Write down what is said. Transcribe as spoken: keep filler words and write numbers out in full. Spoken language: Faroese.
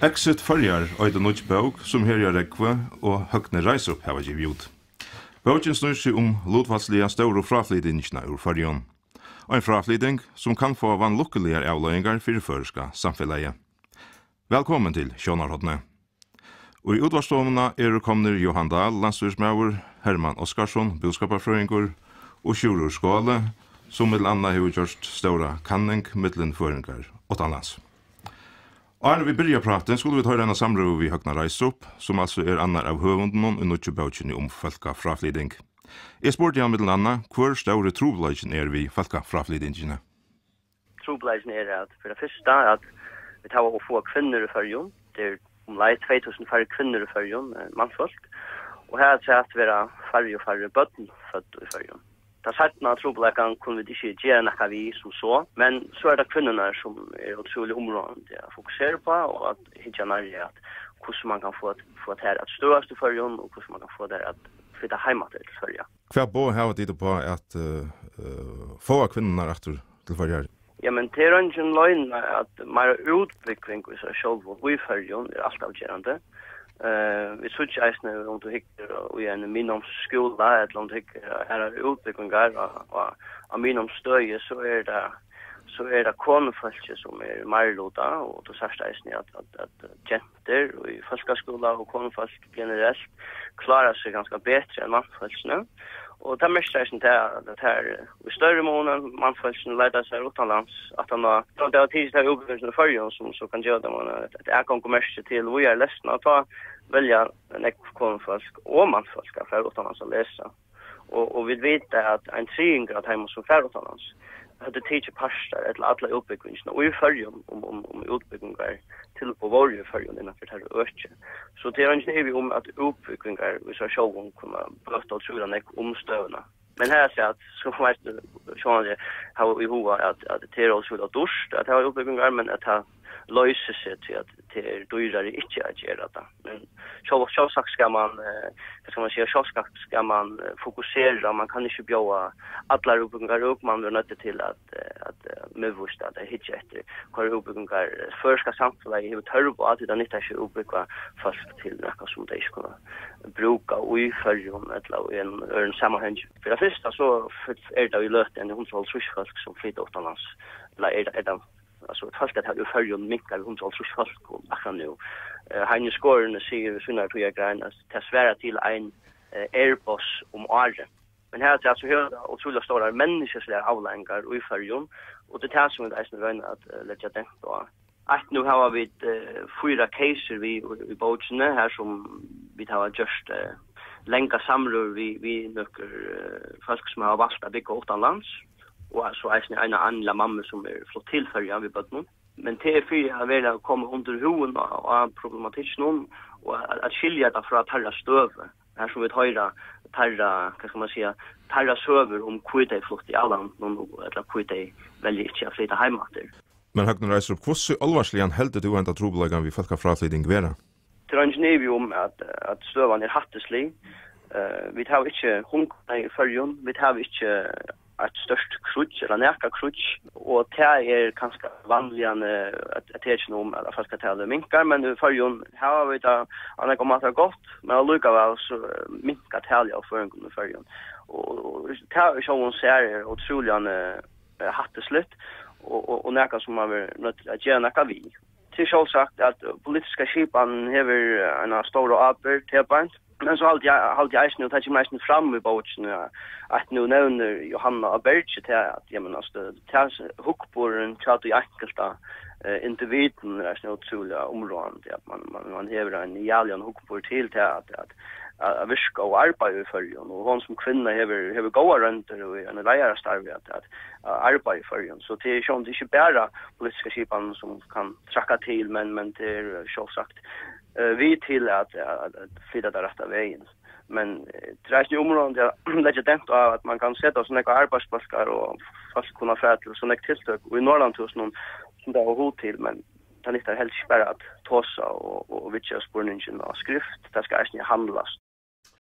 Exit Føroyar eitur nýggj bók, sum Herða Rógva og Høgni Reisup hava givið út. Bókin snýr seg um lutfalsliga stóru fráflytingina úr Føroyum. Ein fráflyting, sum kann fáa vanlukkuligar avleiðingar fyri føroyska samfelagið. Vælkomin til Sjónarhornið. Og í útvarpsstovuna eru komnir Johan Dahl, landsstýrismaður, Hermann Oskarsson, búskaparfrøðingur, og Sjúrður Skaale, sum millum annað hevur gjørt stóra kanning millum føroyingar uttanlands. Áðrenn vit byrja prátin, skulu vit hoyra eina samrøðu við Høgna Reisup, sum altso er annar av høvundunum í nýggju bókini um fólkafráflyting. Eg spurdi hann millum annað, hvør stóri trupulleikin er við fólkafráflytingini. Trupulleikin er, at fyri tað fyrsta, at vit hava ov fáar kvinnur í Føroyum. Tað er umleið tvey túsund færri kvinnur í Føroyum enn mannfólk. Og harafturat verða færri og færri børn fødd í Føroyum. Tað seinna trupulleikan kunnu vit ikki gera nakað við sum so, men so er tað kvinnurnar, sum er ótrúliga umráðandi at fokusera uppá og at hyggja nærri at, hvussu mann kann fáa, fáa tær at støðast í Føroyum og hvussu mann kann fáa tær at flyta heim aftur til Føroya. Hvat boð hava tit uppá at, eh, eh, fáa kvinnurnar aftur til Føroyar? Ja, men tað er eingin loyna, at meira útbúgving í sær sjálvum í Føroyum er alt avgerandi. Eh, vit síggja eisini, um tú hyggur í ein miðnámsskúla, ella um tú hyggur aðrar útbúgvingar á, á, á miðnámsstøði, so er tað, so er tað konufólkið, sum er meiriluta, og tú sært eisini, at, at, at gentur í fólkaskúla og konufólk generelt klára seg ganska betri enn mannfólkini. Og tað merkir eisini tað, at tað er í størri mun enn mannfólkini leita sær uttanlands, at hann har, tá tað hava tikið tað útbúgvingina í Føroyum, sum so kann geva teimum eitt, eitt atgongumerki til víðari lestur, og tá velja nógv konufólk og mannfólk at fara uttanlands at lesa. Og, og vit vita, at ein triðingur av teimum, sum fara uttanlands, høvdu tikið partar ella alla útbúgvingina í Føroyum, um, um, um útbúgvingar tilboð vóru í Føroyum innan fyri teirra øki. So tað er eingin ivi um, at útbúgvingar í sær sjálvum kunnu bøta ótrúliga nógv um støðuna. Men har er at, so veitst tú, sjálvandi hava í huga, at, at tað er ótrúliga dýrt at hava útbúgvingar, men at tað loysir seg til, at tað er dýrari ikki at gera tað. Men sjálv-, sjálvsagt skal mann, eh, hvat skal mann siga, sjálvsagt skal mann, eh, fokusera, mann kann ikki bjóða allar útbúgvingar út, mann verður noyddur til at, eh, at, eh, miðvíst at hyggja eftir, hvørjar útbúgvingar, eh, føroyska samfelagið hevur tørv á, tí tað nyttar ikki at útbúgva fólk til nakað, sum tey ikki kunnu brúka í Føroyum ella í einum øðrum samanhangi. Fyri tað fyrsta, so er tað í løtuni hundrað og hálvtrýss fólk, sum flyta uttanlands, ella er, er tað, altso, fólk at hava í Føroyum minkar við hundrað og hálvtrýss fólk akkurát nú. Eh, Heini Skorin sigur í sínari tíðargrein, at tað svarar til ein, eh, Airbus um árið. Men harafturat so hevur tað ótrúliga stórar menniskjusligar avleiðingar í Føroyum, og tað er tað, sum vit eisini royna at, eh, leggja dent á. Eitt, nú hava vit, eh, fýra cases við í, í bókini, har sum vit hava gjørt, eh, langa samrøður við, við nøkur, eh, fólk, sum hava valt at búgva uttanlands, og so eisini eina annaðla mammu, sum er flutt til Føroya við børnum. Men tað er fyri at vera at koma undir húðina á, á problematikkinum og at, at skilja tað frá teirra støðu, har sum vit hoyra teirra, hvat skal mann siga, teirra søgur um, hví tey fluttu av landinum, ella hví tey velja ikki at flyta heim aftur. Men Høgni Reisup, hvussu álvarsligan heldur tú henda trupulleikan við fólkafráflyting vera? Tað er eingin ivi um, at, at støðan er hættislig. Eh, vit hava ikki hungursneyð í Føroyum, vit hava ikki eitt stórt kríggj ella nakað kríggj, og tað er kanska vanligan, eh, at, at tekin um, at fólkatalið minkar, men í Føroyum hava vit tað á nakrar mátar gott, men allíkavæl so, eh, minkar talið av føroyingum í Føroyum. Og, og tað í sjálvum sær er ótrúliga, eh, eh, hættisligt, og, og, og nakað, sum man verður noyddur at gera nakað við. Tað er sjálvsagt, at politiska skipanin hevur eina stóra ábyrgd, tað er beint. Men so haldi eg, haldi eg eisini, og tað kemur eisini fram í bókini, at nú nevnir Jóhanna á Bergi tað, at, jamen, altso, tað hugburðin hjá tí einkulta, eh, individinum er eisini ótrúliga umráðandi, at man, man, man hevur ein jalian hugburð til tað, at, at, at, at virka og arbeiða í Føroyum, og hon sum kvinna hevur, hevur góðar royndir í einum leiðarastarvi at, at, at arbeiða í Føroyum. So tað er sjálvandi ikki bara politiska skipanin, sum kann traðka til, men, men tað er sjálvsagt, eh, við til at, at, at flyta tað rætta vegin. Men, eh, tað er eisini umráðandi at leggja dent á, at man kann seta so nógvar arbeiðsbólkar, og fólk kunna fara til so nógv tiltøk í Norðurlandahúsinum, sum tey hava hug til, men tað nyttar helst ikki bara at tosa og, og, og viðgera spurningin á skrift. Tað skal eisini handlast.